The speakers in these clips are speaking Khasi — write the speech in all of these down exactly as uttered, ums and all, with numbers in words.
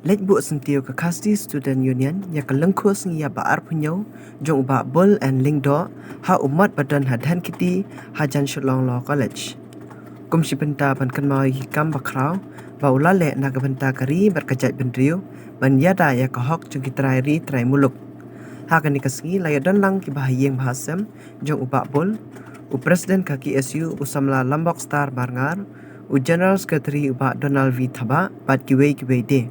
Leit buh syntiew ka Khasi Student Union ïa ka lyngkhuh sngi ïa ba arphew hynñiew jong u Bah Bull N Lyngdoh ha u mat ba don ha Dhankheti hajan Shillong Law College. Kum shi bynta ban kynmaw ïa ki kam ba khraw ba u la leh na ka bynta ka ri bad ka jaitbynriew, ban ïada ïa ka hok jong ki trai ri trai muluk. Ha kane ka sngi la ïadon lang ki bahaïing bahasem jong u Bah Bull, u President ka K S U u samla Lambok Star Marngar, u General Secretary u Bah Donald V Thabah bad kiwei kiwei de.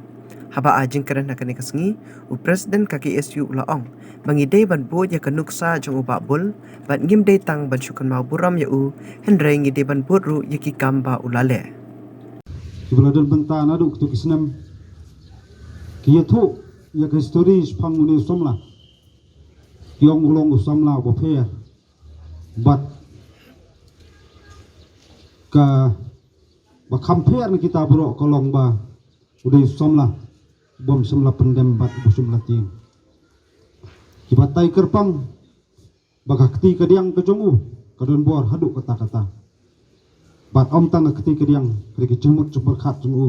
Haba ai jingkren ha kane ka sngi, u President ka K S U u la ong ba ngi dei ban bud ïa ka nuksa jong u Bah Bull bad ngim dei tang ban shu kynmaw burom ïa u, hynrei ngi dei ban bud ruh ïa ki kam ba u la leh. Kiba la don bynta naduh kito ki snem ki ïathuh ïa ka histori shaphang une u samla. Ki ong u long u samla uba pher. Bad kaba kham pher na kita baroh ka long ba u dei u samla ubym shym la pyndem bad uba shym la tieng. Ki batai kyrpang ba ka kti kadiang ka jong u ka don bor haduh katta katta. Bad ym tang ka kti kadiang, ka dei ka jingmut jingpyrkhat jong u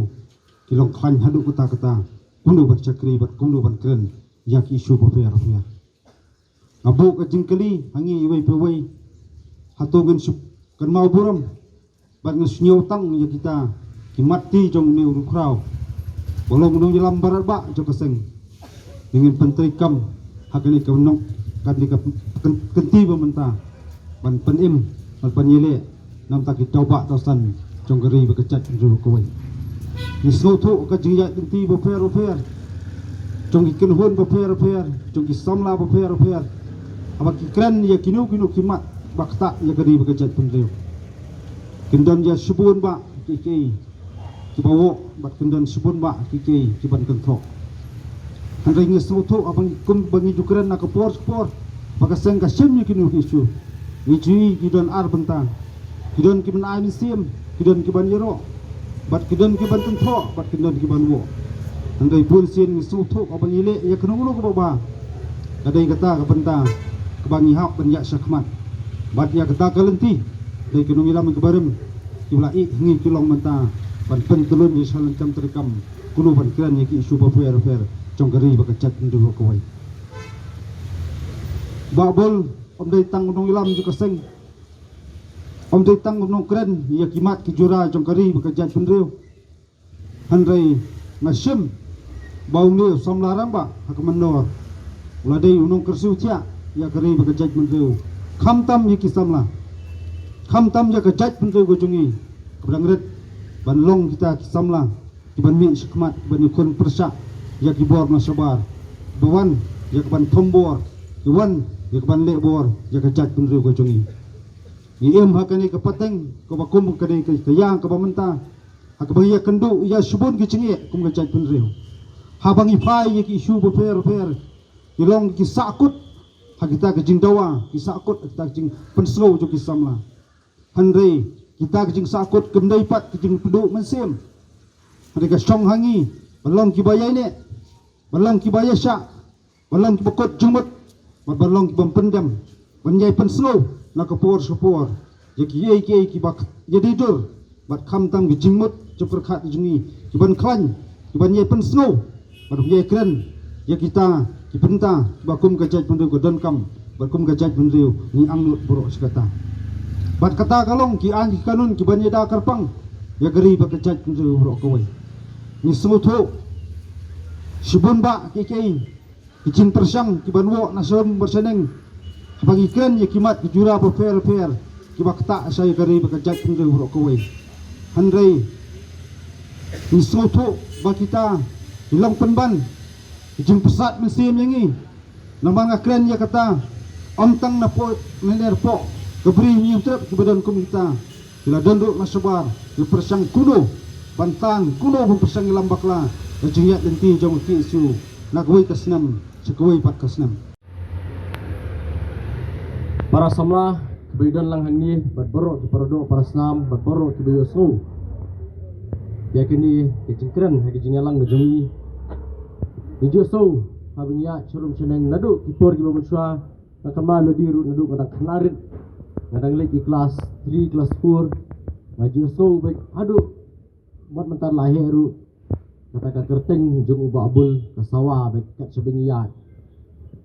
ki long khlaiñ haduh katta katta, kumno ban shakri bad kumno ban kren ïa ki issue bapher bapher. Nga buh ka jingkylli ha ngi iwei pa iwei, hato ngin shu kynmaw burom bad ngin sngew tang ïa kita ki mat ti jong une u rukhraw ba long u nongïalam baroh ba jong ka seng? Ngin pyntreikam ha kane ka nong, kane ka kynti ba mynta ban pynim bad ban ïaleh namta ki tawba tawsan jong ka ri bad ka jaitbynriew kawei. Ngi sngewthuh ka jingïaid lynti bapher bapher jong ki kynhun bapher bapher, jong ki samla bapher bapher, haba ki kren ïa kino kino ki mat ba ktah ïa ka ri bad ka jaitbynriew. Kin don ïa shibun ba ki ki kiba woh bad kin don shibun ba ki ki kiban kynthoh. Hynrei ngi sngewthuh haba ngi kum ba ngi ju kren na ka por ka por ba ka seng ka shim ïa kino ki issue. Ngi ju i ki don ar bynta. Ki don kiban ai mynsiem, ki don kiban ïaroh, bad ki don kiban kynthoh, bad ki don kiban woh. Hynrei bun sien ngi sngewthuh haba ngi leh ïa kano kano kaba bha, ka dei kata ka bynta kaba ngi hap ban ïaid shakhmat. Bad ïa kata ka lynti dei ki nongïalam kiba rim kiba la ïeh ha ngi ki long mynta ban pyntyllun ïa sha lynti treikam kumno ban kren ïa ki issue bapher bapher jong ka ri bad ka jaitbynriew kawei. Bah Bull ym dei tang u nongïalam jong ka seng, ym dei tang u nongkren ïa ki mat ki jura jong ka ri bad ka jaitbynriew. Hynrei nga shim ba une u samla rangbah ha ka mynnor u la dei u nongkyrsiew thiah ïa ka ri bad ka jaitbynriew. Khamtam ïa ki samla, khamtam ïa ka jaitbynriew ka jong ngi kaba dang rit ban long kita ki samla kiban mih shakhmat, kiban ïakhun pyrshah ïa ki bor na shabar, ba wan ïa kaban thombor, ki wan ïa kaban leh bor ïa ka jaitbynriew ka jong ngi. Ngi im ha kane ka pateng kaba kum kane ka ïa kaba mynta, ha kaba ngi ïakynduh ïa shibun ki jingeh kum ka jaitbynriew. Haba ngi phai ïa ki issue bapher bapher, ki long ki sahkut ha kita ki jingdawa, ki sahkut ha kita ki jingpynsngew jong ki samla. Hynrei kita ki jingsahkut kim dei pat ki jingpynduh mynsiem. Hynrei ka shong ha ngi ban long kiba ïaineh, ban long kiba ïaishah, ban long kiba kut jingmut, bad ban long kiba pyndem, ban ïai pynsngew na ka por sha ka por ïa kiei kiei kiba ïadei dur bad khamtam ki jingmut jingpyrkhat jong ngi kiban khlaiñ, kiban ïai pynsngew bad ban ïai kren ïa kita ki bynta kiba kum ka jaitbynriew ka donkam bad kum ka jaitbynriew ngi angnud baroh shi katta. Bad kata ka long ki aiñ ki kanun kiban ïada kyrpang ïa ka ri bad ka jaitbynriew baroh kawei. Ngi sngewthuh shibun ba ki ki ki jingpyrshang kiban woh na shawm bad shaneng haba ngi kren ïa ki mat ki jura bapher bapher kiba ktah sha ïa ka ri bad ka jaitbynriew baroh kawei. Hynrei ngi sngewthuh ba kita ki long pynban ki jingpyrsad mynsiem ïa ngi. Namar nga kren ïa kata ym tang na poh, na poh ka Bri Hynñiewtrep kiba don kum kita. Ki la don ruh na shabar, ki pyrshang kumno ban tan, kumno ban pyrshang ïalam bakla ïa ka jingïaid lynti jong ka K S U na kawei ka snem sha kawei pat ka snem. Para samla kiba ïadon lang hangne bad baroh ki para doh para snam bad baroh kiba ïohsngew ïa kane ka jingkren ha ka jingïalang ka jong ngi. Ngi ju ïohsngew haba ngi ïaid sharum shaneng naduh ki por kiba mynshuwa. Nga kynmaw lade ruh naduh nga dang khynnah rit, nga dang leit ki klas three, klas four, nga ju ïohsngew beit haduh wat mynta la heh ruh. kata ka kyrteng jong u Bah Bul ka sawa bad kat shaba ngi ïaid.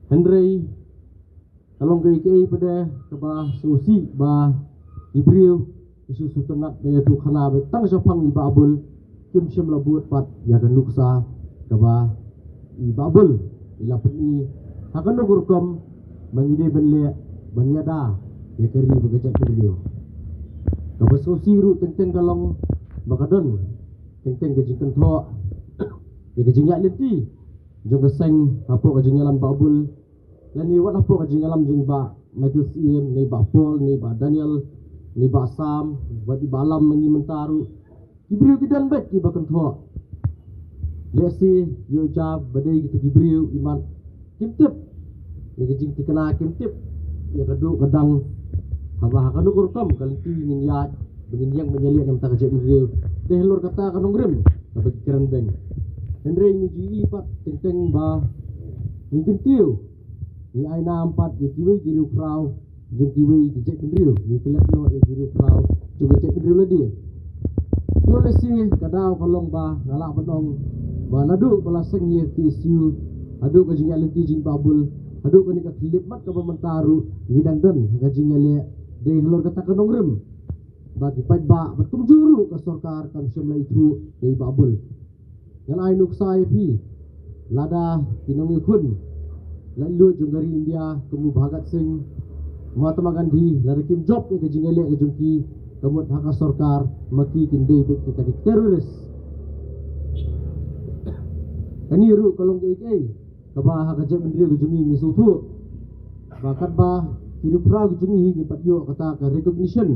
Hynrei ka long kaei kaei pat de kaba sngewsih ba i briew i shu sngewtynnat ba ïathuh khana bad tang shaphang i Bah Bul kim shym la bud pat ïa ka nuksa kaba i Bah Bul i la pyni ha kano ka rukom ba ngi dei ban leh ban ïada ïa ka ri bad ka jaitbynriew. Kaba sngewsih ruh teng teng ka long ba ka don teng teng ka jingkynthoh ïa ka jingïaid lynti jong ka seng hapoh ka jingïalam Bah Bul, lane wat hapoh ka jingïalam jong Bah Michael Syiem, ne Bah Paul, ne Bah Daniel, ne Bah Sam, wat i Bah Lam, ma ngi mynta ruh ki briew ki don bad kiba kynthoh. Lehse ïoh jia ba dei kito ki briew imat kim tip ïa ka jingthikna, kim tip ïa ka duh ka dang haba ha kano ka rukom ka lynti ngin ïaid ba ngin ïeng ban ïaleh na ka bynta ka jaitbynriew. Te halor kata ka nongrim kaba ki kren beiñ. Hynrei ngi ju ïohi pat teng teng ba ngi kyntiew, ngi ai nam pat ïa kiwei ki riewkhraw jong kiwei ki jaitbynriew, ngi klet noh ïa ki riewkhraw jong ki jaitbynriew lade. Ïoh lehse ka daw ka long ba nga lah ban ong ba naduh ba la seng ïa ka KSU, haduh ka jingïaid lynti jong i Bah Bul, haduh kane ka khyllipmat kaba mynta ruh ngi dang don ha ka jingïaleh. Dei halor kata ka nongrim ba ki paidbah bad kumjuh ruh ka sorkar kam shym la ithuh ïa i Bah Bul. Ngan ai nuksa ïa phi, lada ki nongïakhun laitluid jong ka ri India kum u Bhagat Singh, Mahatma Gandhi, lada kim jop ïa ka jingïaleh ka jong ki, ka mut ha ka sorkar ma ki kin dei beit kita ki terrorist. Kane ruh ka long kaei kaei kaba ha ka jaitbynriew ka jong ngi ngi sngewthuh ba katba ki riewkhraw ka jong ngi hi kim pat ïoh kata ka recognition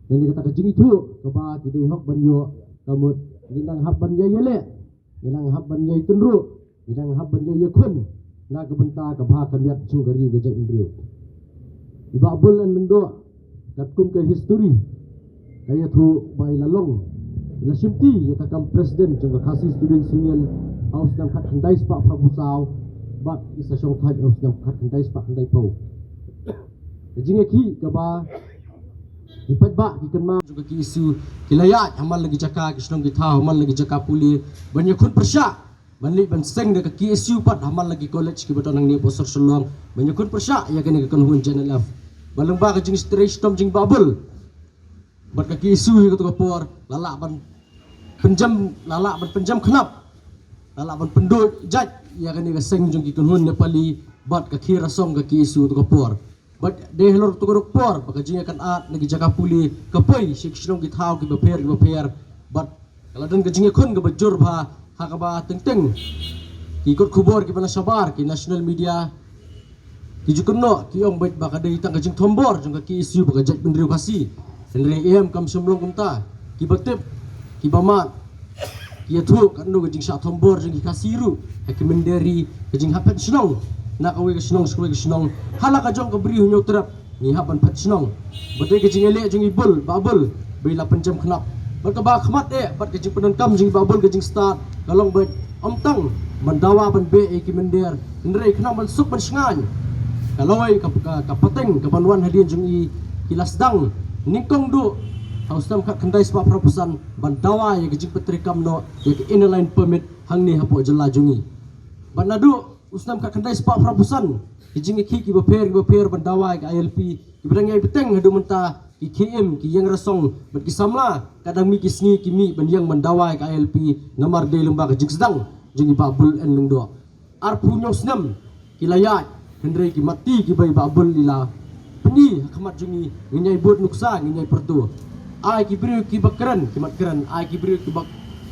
lane kata ka jingithuh kaba ki dei hok ban ïoh, ka mut ngi nang hap ban ïa ïaleh, ngi nang hap ban ïa itynruh, ngi nang hap ban ïa ïakhun na ka bynta ka bha ka miat jong ka ri ka jaitbynriew. I Bah Bul N Lyngdoh, katkum ka history ka ïathuh ba i la long, i la shimti ïa ka kam president jong ka Khasi Students' Union ha u snem khatkhyndai spah phra phew saw bad i sa shong thait ha u snem khatkhyndai spah khyndaiphew. Ka jingïakhih kaba ki paidbah ki kynmaw jong ka KSU ki la ïaid ha man la ki jaka ki shnong ki thaw, ha man la ki jaka pule ban ïakhun pyrshah ban leit ban seng da ka KSU pat ha man la ki college kiba don hangne hapoh sor Shillong ban ïakhun pyrshah ïa kane ka kynhun J N L F. Ba lyngba ka jingtrei shitom jong i Bah Bul bad ka KSU ha kato ka por la lah ban pynjem, la lah ban pynjem khnap, la lah ban pynduh jait ïa kane ka seng jong ki kynhun Nepali bad ka khie rasong ka KSU kato ka por. Bad dei halor kato ka por ba ka jingïakynad na ki jaka pule ka poi sha ki shnong ki thaw kiba pher kiba pher bad ka la don ka jingïakhun kaba jur bha ha kaba teng teng ki kot khubor kiba na shabar, ki national media, ki ju kynnoh ki ong beit ba ka dei tang ka jingthombor jong ka KSU bad ka jaitbynriew Khasi. Hynrei em, kam shym long kumta. Kiba tip, kiba mad ki ïathuh katno ka jingshah thombor jong ki Khasi ruh ha ki mynder ri, ka jinghap phet shnong na kawei ka shnong sha kawei ka shnong. Ha la ka jong ka Bri Hynñiewtrep ngi hap ban phet shnong. Bad dei ka jingïaleh jong i Bul, Bah Bul, ba i la pynjem khnap. Bad kaba khmat eh bad ka jingpyndonkam jong i Bah Bul ka jingstad ka long beit ym tang ban dawa ban beh ïa ki mynder, hynrei khnang ban suk ban shngaiñ, ka lawei ka, ka, ka pateng kaban wan hadien jong i, ki la sdang nyngkong duh ha u snem khatkhyndai spah phra phew san ban dawa ïa ka jingpyntreikam noh ïa ka Inner Line Permit hangne hapoh jylla jong i. Bad naduh u snem khatkhyndai spah phra phew san ki jingïakhih kiba pher kiba pher ban dawa ïa ka I L P kiba dang ïai bteng haduh mynta, ki khie im, ki ïeng rasong bad ki samla ka dang mih ki sngi ki mih ban ïeng ban dawa ïa ka I L P namar dei lyngba ka jingsdang jong i Bah Bul N Lyngdoh. Arphew hynñiew snem ki la ïaid, hynrei ki matti kiba i Bah Bul i la pyni ha khmat jong ngi, ngin ïai bud nuksa, ngin ïai pyrto. Ai ki briew kiba kren ki mat kren, ai ki briew kiba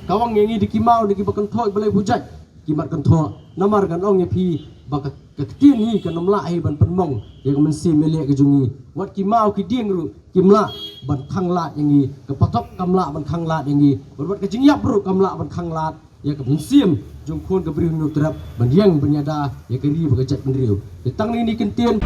kawang ïa ngi da ki maw, da kiba kynthoh ba lai pujat ki mat kynthoh. Namar ngan ong ïa phi ba ka, ka ktien hi kan ym lah hi ban pynmong ïa ka mynsiem ïaleh ka jong ngi. Wat ki maw ki dieng ruh kim lah ban khanglad ïa ngi, ka patok kam lah ban khanglad ïa ngi, bad wat ka jingïap ruh kam lah ban khanglad ïa ka mynsiem jong khun ka Bri Hynñiewtrep ban ïeng ban ïada ïa ka ri bad ka jaitbynriew. Te tang na kine ki kyntien.